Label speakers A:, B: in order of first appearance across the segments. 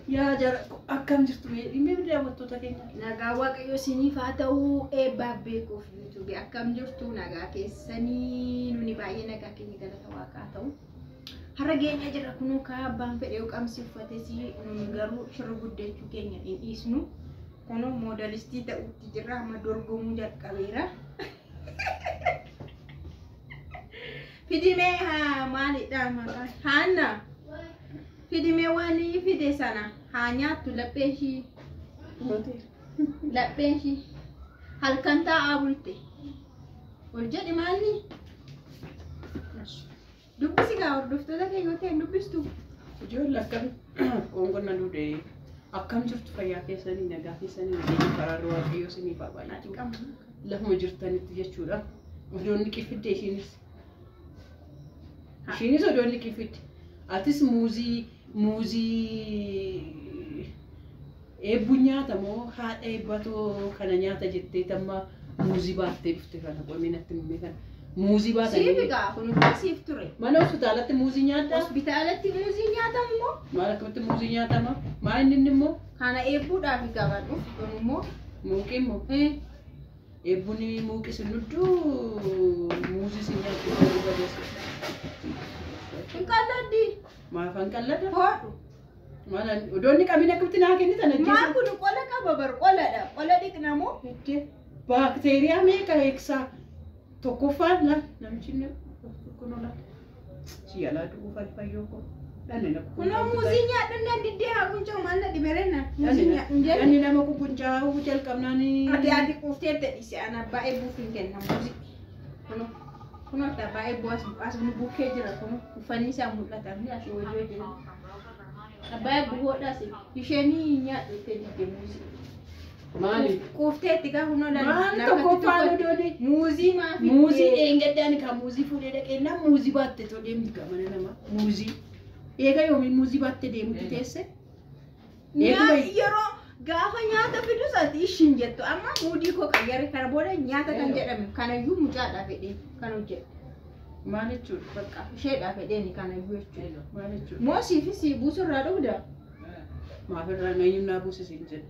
A: Yaa jara akkam jirtu mee daawwattoota keenya?
B: Nagaa Waaqayyo isiniif haa ta'u. Eebbaaf beekuuf yuutuubii akkam jirtu nagaa keessanii nuni baay'ee nagaa keenya galata waaqaa ta'u. Har'a geenya jira kunuu kaa abbaan fedhe yoo qabsi uffates nuni garuu shirri guddachuu keenya hin dhiisnu. Kunuu moodelistii ta'utti jirra amma dorgomuu jalqabeera. Fidimee haa maalidha maqaan? Haanna. Fidimee waan fide sana haa nyaattu laphee ishii. Lapheen ishii halkan taa'aa bulte. Ol jedhi maalli? Dubbisi gaa hordoftoota kee yoo ta'e dubbistu.
A: Ijoollee akkam qoonqonna duudee akkam jirtu fayyaa keessanii nagaa keessanii nageenya karaarra waaqayyoo isiniif haa baay'atu. Lafuma jirtanitti jechuudha. Odoonni qifidde ishiinis. Ishiinis odoonni qifidde. Atis muuzii muuzii eebbu nyaata moo haadha eebbatoo kana nyaata jettee tamma muuzii baattee dhufte kana qoomee natti himme kana. Muuzii
B: Siif
A: baatanii
B: gaa kun siif ture.
A: mana hospitaalatti muuzii nyaadhaa?
B: Hospitaalatti muuzii nyaatamu moo?
A: Maal akkamitti muuzii nyaatama? Maal inni inni immoo?
B: Kana eebbuudhaaf gaban dhufu kun immoo.
A: Muuqii immoo? Eebbuun muuqii sin hudduu muuzii sin nyaachuu badeessa.
B: Hin qalladdi.
A: Maaf an qallada?
B: Hodhu.
A: Maal odoonni qabin akkamitti naa kennitan
B: Maal
A: ajjeesan?
B: kun qola qaba bar qoladha. Qola dhiqna moo?
A: Heddee baakteeriyaa meeqa eegsaa? Tokkoffaan la namichi inni kun ola. Si yaalaa du'uuf fayyoo koo. Dhalli nama
B: Kunoo muuzii nyaadhu nan diddee haa qunca'u maal na dhiberenna. Muuzii nyaadhu hin jedhu.
A: Dhalli nama kukuncaa'uu jalqabnaan.
B: Ati ati quuftee dhiise ana abbaa eebbuuf hin kenna muuzii. Kunoo kunoo abbaa eebbuu as as nu bukkee jira kunoo uffanni isaa mul'ata ni asii wajjin wajjin. Abbaa eebbuu hodhaas isheen nyaadhu itti didde muuzii.
C: Maali?
B: Quufteetti gaa kunoo
A: Maal tokkoffaan odoonni?
B: Muuzii maa fidde?
A: Muuzii dheengadhaan kan muuzii fuudhee dhaqeennaan muuzii baattee too deemti gaa mana namaa. Muuzii. Eega yoomiin muuzii baattee deemutti teesse?
B: Yeroo gaafa nyaata fidus ati ishiin jettu amma muudii koo qayyare kana booda nyaata kan jedhame kanayyuu mucaadhaa fedhee kan hojjedhe.
A: Maal jechuudha?
B: Bakka isheedhaa fedheeni kanayyuu jechuudha.
A: Maal jechuudha?
B: Moo siifis buusurraa dhugda?
A: Maaf irraa eenyuun naa buusisiin jedhe.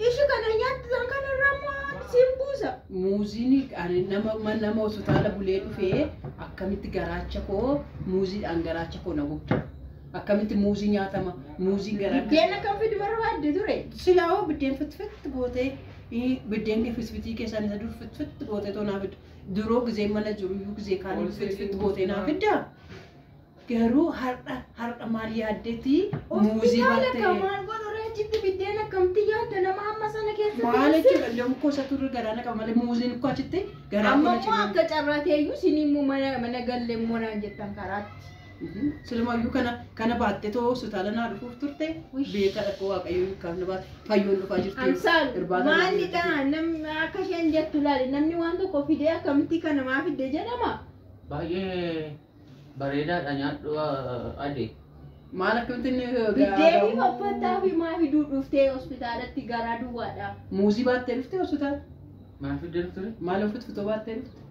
B: Ishi kana nyaattu kanarraa moo siin buusa?
A: Muuziin ani nama nama hospitaala bulee dhufee akkamitti garaacha koo muuziidhaan garaacha koo na gubda. Akkamitti muuzii nyaatama? Muuziin garaa
B: Biddeen akkam fidu barbaadde ture?
A: Silaa hoo biddeen fitfitti gootee biddeen fitfitii keessaan isa dur fitfitti gootee too naa fiddu. Duroo gizee mana jiru iyyuu gizee kaanii fitfitti gootee naa fiddaa. Garuu har'a har'a maal yaaddeeti muuzii
B: Hospitaala
A: baattee.
B: kan maal godhu achitti biddeen akkamti nyaatta nama amma sana keessa
A: Maal
B: teesse?
A: jechuudha damkoo isa turre garaa na qaba malee muuziin akkoo achitti garaa
B: Amma
A: koo na
B: immoo
A: cimee.
B: akka carraateeyyuu isin immoo mana mana galle immoo naan jettan karaatti.
A: Silumayyuu kana kana baattee too hospitaala naa dhufuuf turte beekaa dhaqoo waaqayyoo hiikkaaf na baate fayyoon dhufaa jirti.
B: Amsaal
A: Irbaata naa
B: maalli
A: jirti.
B: dha namni akka isheen jettu laali namni waan tokko fidee akkamitti kana maa fidde jedhama.
C: Baay'ee bareedaadha nyaadhu ade.
A: Maal akkamitti inni
B: Biddeenii faffattaa fi maa fiduu dhuftee hospitaalatti garaa duwwaadha.
A: Muuzii baattee dhuftee hospitaala?
C: Maal fiddee ture?
A: Maal fitfitoo baattee dhufte?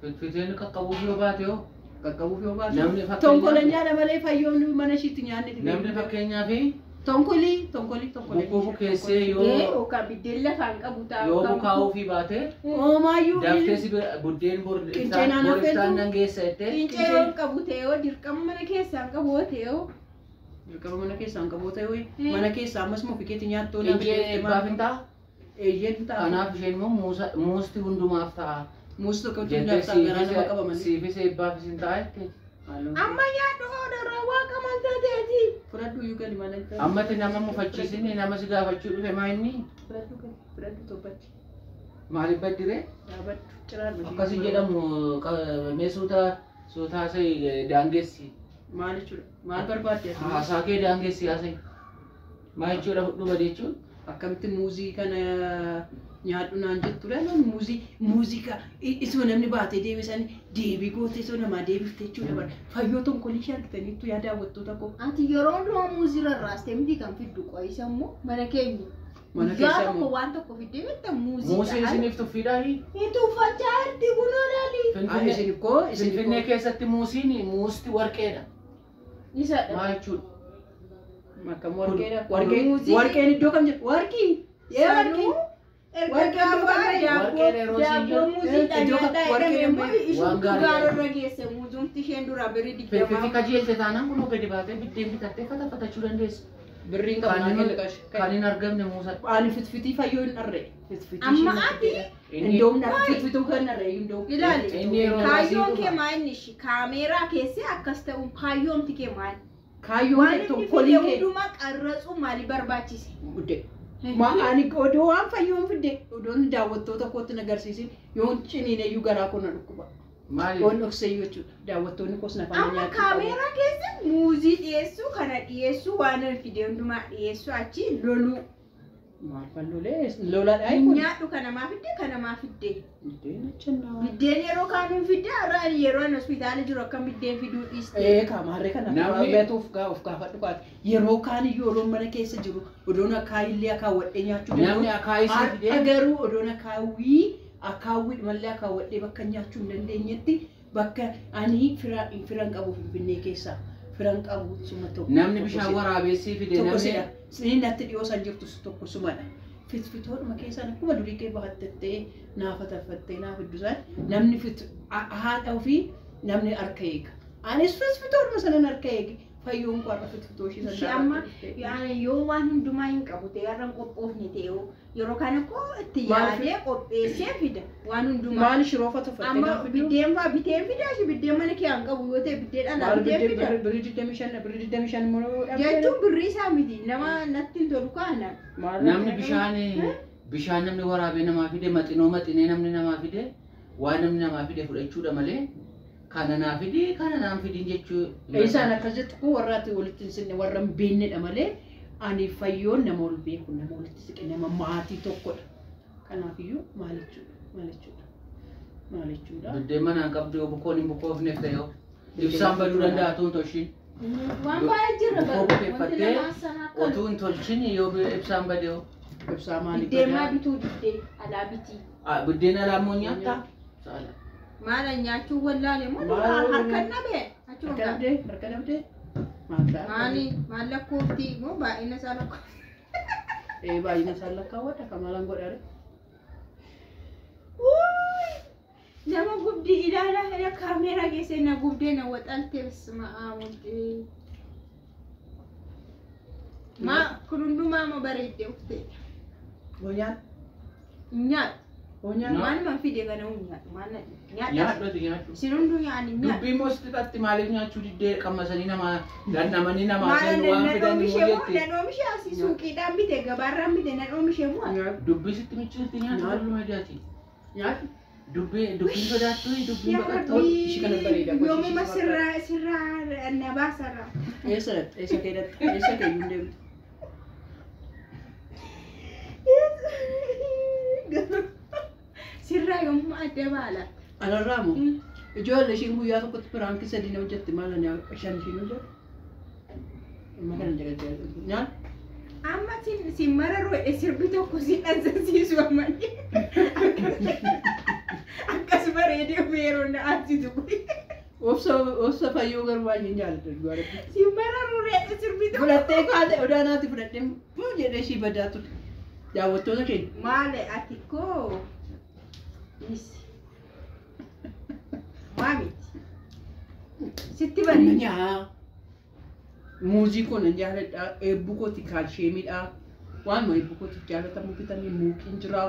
C: Fitfiteen qaqqabuuf yoo baate hoo?
A: Qaqqabuuf yoo baate.
C: Namni fakkeenyaaf-
A: Tonkolanyaadha malee fayyoon mana ishiitti nyaanni dhibee.
C: Namni fakkeenyaaf
A: Tonkolii tonkolii tonkolii.
C: bukoo bukeessee
B: Ee
C: yoo
B: yookaan biddeen lafaan qabu ta'a.
C: yoo bukaa'uufii baate
A: Oomaayyuu.
C: daftee si bira buddeen bor
A: Qincee naan
C: bor iftaan
A: affeeltu.
C: nan geessa jettee
B: Qincee yoo qabu ta'e yoo dirqama mana keessaan qabu yoo ta'e yoo.
A: Dirqama mana keessaan qabu ta'e wayii mana keessaa ammas immoo ofii nyaattoo naa
C: qincee eebbaaf hin ta'a.
A: Eeyyeen ta'a.
C: Kanaaf isheen immoo muusti hundumaaf ta'a.
A: Muuzi tokko
C: Jettee
A: hundaaf ta'a garaa nama qaba malee.
C: siifis eebbaafis hin ta'a jettee.
B: Amma nyaadhu oodharraa waaqa maal taateeti?
A: Fudhadhu iyyuu gali maal hin ta'a.
C: Ammatti nama mufachiisin nama si gaafachuu dhufe maa inni
A: Fudhadhu gali fudhadhu tobbatti.
C: maaliif baddiree?
A: Dhaabadhu ciraan
C: Akkasi jedhamu mee suuta suuta haasa'e daangessi.
A: Maal jechuudha? Maal barbaadde ati?
C: Haasaa kee daangessi haasa'e. Maal jechuudha fudhu bade jechuun?
A: Akkamitti muuzii kana nyaadhu naan jettudha noon muuzii muuzii ka isuma namni baatee deeme san deebii gootee soo namaa deebifte jechuudha bara fayyoo tonkolii ishee argitaniittu yaa daawwattoota koo.
B: Ati yeroo hundumaa muuzii rarraastee miti kan fiddu qo'isa immoo mana keenya.
A: Mana
B: Guyyaa
A: keessa
B: tokko
A: immoo.
B: waan tokko fiddee bitta muuzii.
C: Muuziin isiniif tuffiidhaayi?
B: Tuffachaa jirti kunoo laali.
A: Isin koo isin
C: Finfinnee keessatti muuziin muusti warqeedha.
B: Isadha.
C: Maal jechuudha?
A: Akkam warqeedha. Warqee warqeen iddoo kam jira? Warqii. Yee warqii.
B: Erga gaafa
C: Warqeen yeroo siin
B: daabboo
C: jedhu-
B: muuziidhaan
A: Iddoo
B: nyaadhaa
A: warqeen
B: jedhame immoo
C: waan
B: isheen
C: gaarii
B: gaararra geesse muuzumti isheen duraa birrii
C: Fifi
B: 20.
C: kajeelte taanaan kunoo gadi baatee biddeen bitattee fatafatachuu dandeessa.
A: Birriin qabu naa kenna qashi.
C: Kan hin argamne muusa.
A: Ani fitfitii fayyoo hin dharre. Fitfitii
B: Amma
A: isheen
B: ati
C: Inni
A: Indoom fitfituu kan dharre indoom.
B: ilaali
C: Inni yeroo
B: kaayyoon
C: asii
B: kee
C: dhufa.
B: maa inni ishi kaameeraa keessee akkas ta'uun kaayyoomti kee maal?
A: Kaayyoon
B: Waan
A: kee
B: inni
A: tokkoliin
B: fide
A: kee.
B: hundumaa qarratsuu maali barbaachise?
A: Gudde. Ma ani odoo waan fayyoon fidde odoon daawwattoota kootti na agarsiisin yoon ciniineyyuu garaa koo na dhukkuba.
C: Maali?
A: Yoon dhokseyyuu jechuudha. Daawwattoonni koos na faana
B: Amma
A: nyaachuu qabu.
B: kaameeraa keessa muuzii dhiyeessuu kana dhiyeessuu waan inni fide hundumaa dhiyeessuu achi loluu.
A: Maal fan lolee lolaadhaa kun.
B: Nyaadhu kana maa fidde kana maa fidde.
A: Biddeen achannaa.
B: Biddeen yeroo kaanuu fidde har'a ani yeroo ani hospitaala jiru akkam biddeen fiduu dhiiste.
A: Ee kaamaarree kana
C: Namni-
A: beetuuf of gaafadhu kaate. Yeroo kaan iyyuu odoon mana keessa jiru odoon akaayillee akaawwadhee nyaachuu
C: Namni akaayii sii
A: Har'a
C: fidee
A: garuu odoon akaawwii akaawwii mallee akaawwadhee bakka nyaachuu hin dandeenyetti bakka ani fira firan qabu Finfinnee keessaa firan qabu suma tokko.
C: namni bishaan waraabessii fide
A: Tokko
C: namni
A: sidha. Inni natti dhiyoo san jirtu tokko sumadha. Fitfitoodhuma keessaan akkuma durii kee bahattattee naafa taffattee naaf iddusaan namni fit haadha ofii namni harka eega. Anis fitfitoodhuma sanan harka eege fayyoon koo har'a fitfitoo ishee
B: Ishee
A: sana
B: amma yaani yoo waan hundumaa hin qabu ta'e har'a hin qophoofne ta'e hoo, yeroo kana koo itti
A: Maal
B: yaadee qopheessee fida waan hundumaa.
A: Maal shiroo fataffattee
B: Amma
A: naaf fiduu?
B: biddeen fa'aa biteen fida shi biddeen mana kee hin qabu yoo ta'e biddeen alaa
A: Maal
B: biteen
A: biddeen
B: fida.
A: birrii 25 birrii 25 immoo dhabdee?
B: Jechuun birrii isaa miti nama natti hin tolu kaana.
A: Maal
C: namni bishaan bishaan namni waraabee namaa fide maxinoo maxinee namni namaa fide waan namni namaa fide fudhachuudha malee kana naa fidi kana naan fidin jechuu
A: Isaan akkas jettu kun warra ati walitti hin sinne warra hin beeknedha malee ani fayyoon nama ol beeku nama walitti siqe nama maatii tokkodha. Kanaafiyyuu maal jechuudha maal jechuudha maal jechuudha.
C: Biddeen manaan qabdu yoo bukoon hin bukoofneef ta'e yoo ibsaan baduu danda'a tuun tolshin
B: Waan baay'ee jira
C: Bukoo
B: bara wanti
C: bukeeffattee
B: lamaan sana akkana.
C: otuu hin tolchin yoo ibsaan bade yoo
A: Ibsaa maaliif
B: Biddeen maa
A: badaa?
B: bituu diddee alaa bitii.
C: Ah, biddeen alaa immoo nyaattaa? Saala.
B: Maala nyaachuu wallaale moo
A: Maal-
B: harkan dhabee achuma
A: Harka dhabdee harka dhabdee maal ta'a?
B: Maali maal lakkoofti moo baay'ina isaa lakkoofti?
A: Ee baay'ina isaan lakkaawwadha kamaalaan godhaare.
B: Wuuy! Nama gubdii ilaalaa ila kaameeraa keessa na gubdee na waxalte bisma aamudee. Maa kun hundumaa ma bareeddee uffite.
A: Honyaan
B: Nyaadhu.
A: honyaan
C: No.
B: Waanuma fide kana hun nyaadhu. Maal nyaadhu?
C: Nyaadhu nyaadhu.
B: Isin hunduu nyaanni nyaadhu.
C: Dubbii immoo sitti xaxxi maaliif nyaachuu diddee qammasanii namaa dhandhamanii namaa
B: Maal
C: kennu waan
B: nan
C: fidan
B: oomishee
C: immoo
B: moo
C: jette.
B: nan oomishee asii suuqiidhaan bite gabaarraan bite nan oomishee moo
A: nyaadhu
C: Dubbii sitti michiitti nyaatu
A: Nyaadhu.
C: toluma ijaati.
A: nyaadhu.
C: Dubbii dubbiin sodaattu dubbiin
B: Yaa
C: baqattu.
B: Rabbii
A: Ishii kana bareeda, gochi
B: yoomuma
A: ishii
B: sirraa sirraa na baasarraa.
A: Eessa dhatte eessa kee dhatte eessa kee iyyuu hin deemtu.
B: Sirraa yommuu adda baala.
A: Anarraa moo? Ijoollee ishiin guyyaa tokkotti piraankii sadii na hojjette maal ani shan ishiin hojjette? Amma kana jagajaga nyaadhu.
B: Amma sin sin mararuu sirbi tokko si dhansansiisu ammallee. Akkas bareedee yeroo na aarsitu kun.
A: Obsa obsa fayyoo garuu baay'een jaalladha dhugaa rabbi.
B: Sin mararuu sirbi tokko.
A: Fudhattee kaate odaanaati fudhattee buu jedhee ishii badaa ture. Daawwattoota keenya.
B: Maali ati koo? Misi. Waa miti. Sitti bareeda.
A: Nyaa. Muuzii koo nan jaalladha. Eebbuu kooti kaalsheemidha. Waanuma eebbuu kooti jaalatamu bitamee muuqiin jira.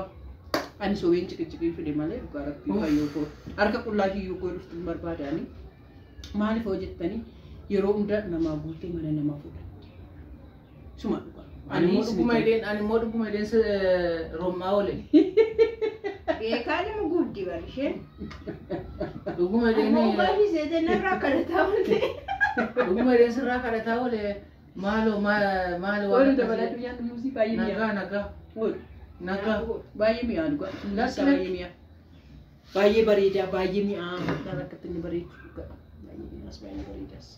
A: Ani sobeen ciqiciqii fide malee dhugaa rabbii fayyoo koo. Harka qullaa kiyyuu koo dhuftu hin barbaadaani. Maaliif hoo jettanii yeroo hunda namaa guutee mana namaa fuudhan. Suma dhugaa.
C: Ani immoo dhuguma ideen ani immoo dhuguma ideen rommaa oole.
B: Beekaan immoo gubdi bari isheen.
C: Dhuguma ideen
B: Ammoo baay'ee seete narraa kadhataa oolte.
C: dhuguma ideen sirraa kadhataa oole maaloo maaloo
A: Oolu dabaladhu nyaanni muuzii baay'ee mi'aa.
C: Nagaa nagaa
A: Oolu.
C: nagaa.
A: Baay'ee mi'aa dhugaa.
C: Lakki
A: Baay'ee mi'aa. Baay'ee bareedaa baay'ee mi'aa. Kan akkatti inni bareedu dhugaa. Baay'ee mi'aas baay'ee bareedaas.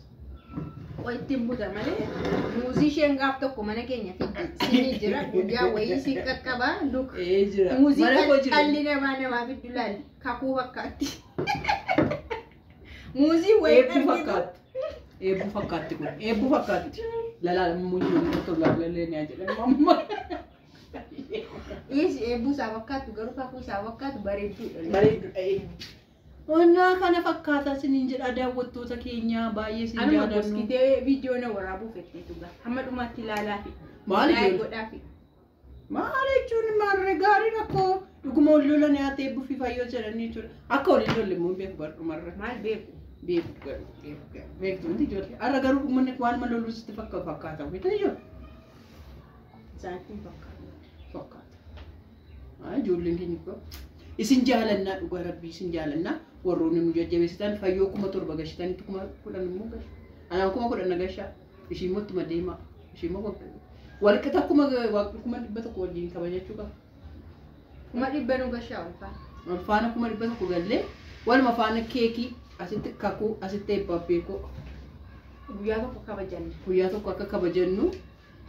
B: Qoy ittiin buta malee muuzii isheen gaaf tokko mana keenya fiddi sinii jira guyyaa wayii si qaqqabaa luka.
A: Ee jira.
B: Muuzii
A: Mana koo jira.
B: dhalli namaa namaa fiddu laali kakuu fakkaatti. Muuzii wayii
A: Eebbuu fakkaatti. Eebbuu fakkaatti kun. Eebbuu fakkaatti. Lalaa munyoo tokko laalee ni jedhan mamma.
B: Dhiyeessi eebbuu isaa fakkaatu garuu kakuu isaa fakkaatu bareedduudha.
A: Bareedduudha. Onnaa kana fakkaata isiniin jedha daawwattoota keenya baay'ee isin
B: Anuma
A: jaalannu.
B: goskitee viidiyoo na waraabuuf jetteetu gaa. Hamma dhumaatti ilaalaa fi.
A: Maal
B: Like
A: ijoollee?
B: godhaa fi.
A: Maal jechuun maarree gaariin akkoo dhuguma wal lolan nyaatee eebbuu fi fayyoo jedhanii jechuudha. Akka waliin lolle immoo beeku barrumarra.
B: Maal beeku?
A: Beeku garuu beeku garuu beektu wanti ijoollee. Har'a garuu uummanni waan ma loluu sitti fakkaata. Miti ijoollee
B: Isaanitti hin fakkaatu.
A: fakkaata. Ijoolleen keenya dhugaa. Isin jaalannaa dhugaa rabbii isin jaalannaa warroonni nu jajjabeessitan fayyoo 7,000 gashitanitti 10,000 immoo gasha. Anaan 10,000 na gashaa. Ishii immoo ittuma deemaa. Ishii immoo walqixa 100,000 wajjin kabajachuu qaba.
B: 100,000 nu gashaa ulfaata.
A: Wal faana 100,000 gallee waluma faana keekii asitti kakuu asitti eebbaaf beekoo
B: Guyyaa tokko kabajanna.
A: guyyaa tokko akka kabajannu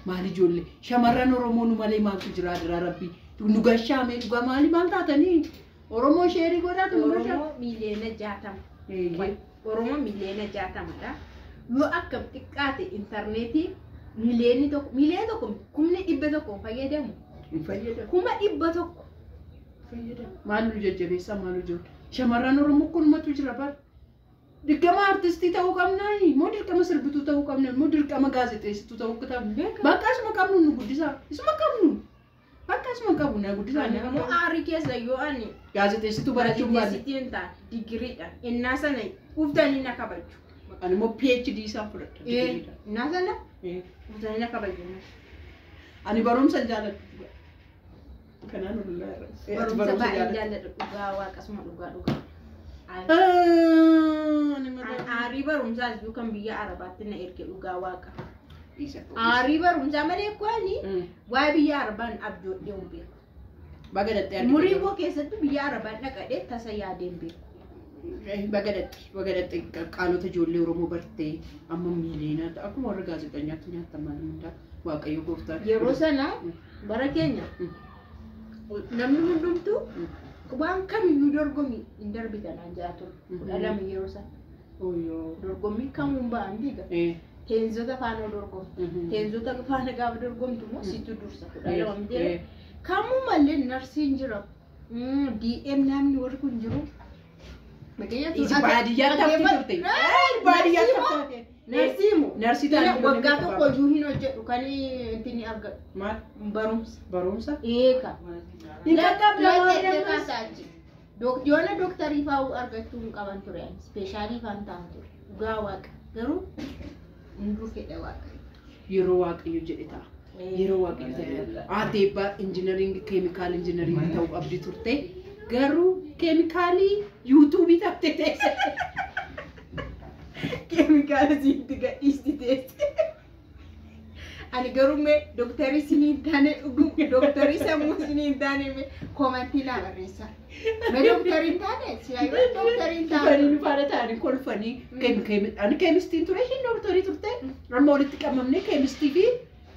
A: maal ijoollee shamarran Oromoo nu malee maaltu jira adiraa rabbii nu gashaamee dhugaa maali maal taatanii Oromoo sheerii godhaatu nu gashaa.
B: Oromoo 60 miiliyoona.
A: Eeyyee.
B: Oromoo 60 miiliyoonadha. Yoo akkam xiqqaate intarneetii 1 miiliyoona 100,000 hin fayyadamu.
A: Hin fayyadamu.
B: 100,000.
A: Fayyadamu. Maal nu jajjabeessaa maal ijoollee shamarran Oromoo kunumatu jira bara. Dirqama artistii ta'uu qabnaa moo dirqama sirbituu ta'uu qabna moo dirqama gaazexeessituu ta'uu qabna. Bakka isuma qabnu nu guddisaa isuma qabnu bakka isuma qabu na guddisaa.
B: Immoo aarii keessa yoo ani
A: Gaazexeessituu barachuun baadhe.
B: gaazexeessitii hin taane digiriidha. Innaa sana uftanii na kabaju.
A: Ani immoo PhD isaan fudhadha. Digiriidha.
B: Innaa sana
A: Eh.
B: uftanii na kabaju.
A: Ani barumsa hin jaalladhu. Kanaan ollaa irra.
B: Barumsa baay'ee jaalladha dhugaa waaqasuma dhugaa dhugaa.
A: Ani mataa.
B: Aarii barumsaa iyyuu kan biyya Arabaatti na erge dhugaa waaqa.
A: Isa.
B: Aarii barumsaa malee kwani waa'ee biyya Arabaan abjoodhee hin beeku.
A: Baga dhattee argite.
B: Umurii koo keessatti biyya Arabaan dhaqadhee tasa yaadee hin beeku.
A: Baga dhatte baga dhatte qaalota ijoollee Oromoo bartee amma miiliyoonaa ta'a akkuma warra gaazexeessaatti nyaataman hundaa Waaqayyo gooftaan.
B: Yeroo sana bara keenya namni hundumtuu waan kamiyyuu dorgomi hin darbitanaan jaa ture. 12 yeroo sana
A: Oyyoo.
B: dorgommii kamuun ba'an diiga. Teenzota faana dorgomtu. Teenzota faana gaafa dorgomtu immoo situ dursa 12 jedhe. Kamuu malee narsiin jira. DM namni warri kun jiru.
A: Isi baadiyyaatti hafti turte. Baadiyyaatti hafti.
B: Narsii moo?
A: Narsii taate.
B: Waggaa tokko iyyuu hin hojjedhu kan inni argadhu.
A: Maal?
B: Barumsa.
A: Barumsa?
B: Eeka.
A: Hin qaqqabna waan
B: Yoona dooktarii fa'aa argachuu hin qaban ture. Ispeeshaalii fa'aan ta'an ture. Dhugaa waaqa. Garuu hunduu fedha waaqa.
A: Yeroo Waaqayyo jedhe ta'a. Yeroo Waaqayyo jedhe ta'a. Ateebbaa injinariingi chemical engineering ta'uu qabdi turte. Garuu keemikaalii yuutuubii taate teesse.
B: Keemikaala siitti gadhiisti teesse. Ani garuu mee dooktarii sinii hin taane dhuguu dooktarii sammuu sinii hin taane mee koomantii naa barreessaa. Mee dooktarii hin taane siyaayoo dooktarii hin
A: Dhufanii
B: taane.
A: nu faana ta'anii kolfanii ani keemistiin ture ishiin dooktarii turte amma walitti qabamne keemistii fi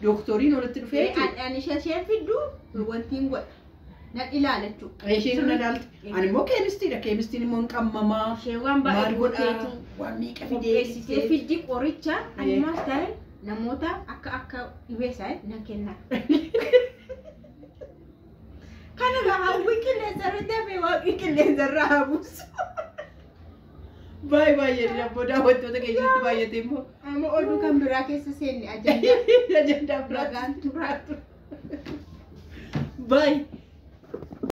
A: dooktoriin walitti dhufee jechuudha.
B: Ani isheen fiddu wanti hin godha. Nan ilaala jechuudha.
A: Isheen na ilaalti. Ani immoo keemistiidha. Keemistiin immoo hin qammamaa.
B: Isheen waan
A: Maal
B: baay'ee
A: godhaa?
B: gooteetu
A: Waan meeqa fidee
B: qopheessitee fiddi qoricha ani maas ta'e namoota akka akka dhibee isaa nan kenna. Kana gaa hawwii qilleensarra dafee waaqni qilleensarra haa buusu.
A: Baay'ee baay'ee abboo daawwattoota keessatti baay'ate immoo
B: Amma oduu kan biraa keessa seenne ajandaa
A: ajandaa biraatti.
B: ragaan turaa ture.
A: Baay'ee.